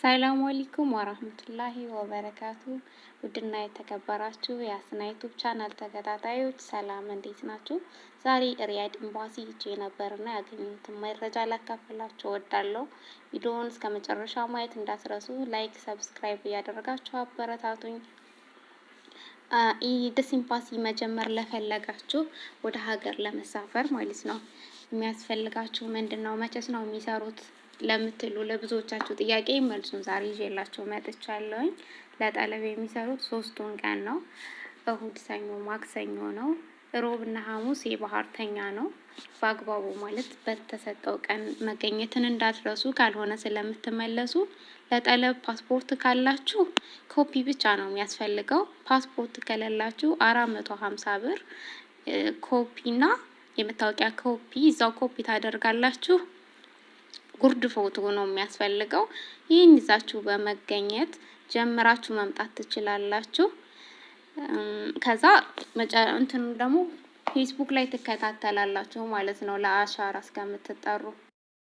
ሰላም አለይኩም ወራህመቱላሂ ወበረካቱ። ውድና የተከበራችሁ የአስና ዩቱብ ቻናል ተከታታዮች ሰላም፣ እንዴት ናችሁ? ዛሬ ሪያድ ኤምባሲ ሄጄ ነበርና ያገኘሁትን መረጃ ላካፍላችሁ እወዳለሁ። ቪዲዮውን እስከ መጨረሻ ማየት እንዳትረሱ፣ like፣ subscribe እያደረጋችሁ አበረታቱኝ። አዲስ ኤምባሲ መጀመር ለፈለጋችሁ ወደ ሀገር ለመሳፈር ማለት ነው፣ የሚያስፈልጋችሁ ምንድን ነው? መቼስ ነው የሚሰሩት ለምትሉ ለብዙዎቻችሁ ጥያቄ መልሱን ዛሬ ይዤላችሁ መጥቻለሁኝ። ለጠለብ የሚሰሩት 3ቱን ቀን ነው። እሁድ፣ ሰኞ፣ ማክሰኞ ነው። ሮብና ሐሙስ የባህርተኛ ነው። በአግባቡ ማለት በተሰጠው ቀን መገኘትን እንዳትረሱ፣ ካልሆነ ስለምትመለሱ። ለጠለብ ፓስፖርት ካላችሁ ኮፒ ብቻ ነው የሚያስፈልገው። ፓስፖርት ከሌላችሁ 450 ብር ኮፒና የመታወቂያ ኮፒ እዛው ኮፒ ታደርጋላችሁ። ጉርድ ፎቶ ነው የሚያስፈልገው። ይህን ይዛችሁ በመገኘት ጀምራችሁ መምጣት ትችላላችሁ። ከዛ እንትኑ ደግሞ ፌስቡክ ላይ ትከታተላላችሁ ማለት ነው ለአሻራ እስከምትጠሩ።